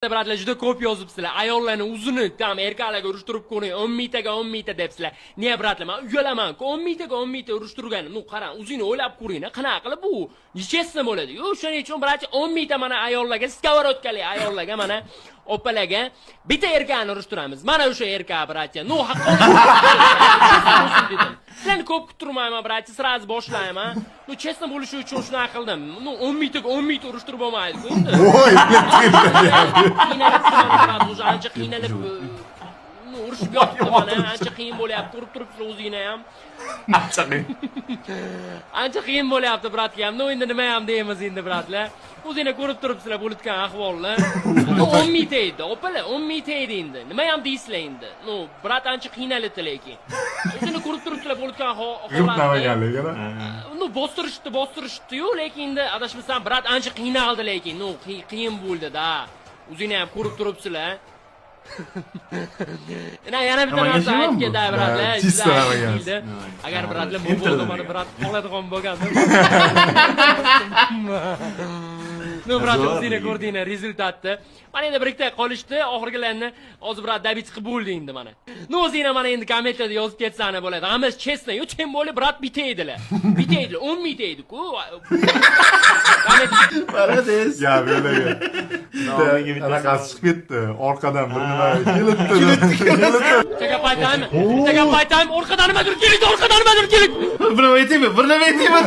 Брат lar, juda ko'p yozibsizlar. Ayollarni uzini там erkaklarga urishtirib ko'ring, 10 mingtaga 10 mingta debsizlar. Не, брат lar, man uyalaman. 10 mingtaga 10 mingta urishtirganim. Ну, qarang, o'zingni o'ylab ko'ring, qanaqa qilib bu нечестно bo'ladi. Yo, shuning uchun, брат, 10 mingta mana ayollarga, сковородка li ayollarga, mana opalarga bitta erkakni urishtiramiz. Mana o'sha erkak, братья. Ну, haqqoniy bo'lsin dedim. Sizlarni ko'p kuttirmayman, братья, сразу boshlayman. Ну, честно bo'lishi uchun shunaqa qildim. Ну, 10 mingtaga 10 mingta urishtirib bo'lmaydi-ku endi. Voy. Qiynalib, брат, уже ancha qiynalib, ну, urushib yotibdi mana, ancha qiyin bo'lyapti, ko'rib turibsizlar o'zingni ham. Ancha qiyin. Ancha qiyin bo'lyapti, брат ga ham. Ну, endi nima ham deymiz endi, брат lar. O'zinglar ko'rib turibsizlar bo'layotgan ahvolni. Ну, 10 mingta edi, opalar, 10 mingta edi endi. Nima ham deysizlar endi? Ну, брат ancha qiynalibdi lekin. O'zinglar ko'rib turibsizlar bo'layotgan holatni. G'imtamaganligini. Ну, bostirishdi, bostirishdi-yu, lekin endi adashmasam, брат ancha qiynaldi lekin. Ну, qiyin bo'ldi-da. O'zingni ham ko'rib turibsizlar. Yana bitta Namangan narsa shimi aytib bu? ketay, брат lar. Ha, чисто Juda Namangan. keldi. Agar, брат lar, Enterdan mabodo mana ekan. Брат qoladigan bo'lganda. Ну, брат, Zo'r o'zinglar lekin. ko'rdinglar результат ni. Mana endi bir ikkita qolishdi, oxirgilarni hozir, брат, добить qilib bo'ldi endi mana. Ну, o'zinglar mana endi kommentlarda yozib ketsanglar bo'ladi. Hammasi честно, yu тем более, брат, bitta edilar. Bitta edilar, 10 mingta edi-ku. Komment Молодец. Gap yo'laga. Nomiga bittasi Anaqasi chiqib ketdi. Orqadan bir nima kelibdi. Kelibdi. Bitta gap aytaymi? Bitta gap aytaymi? Orqadan nimadir keldi, orqadan nimadir keldi. Bir nima aytaymi? Bir nima aytaymi?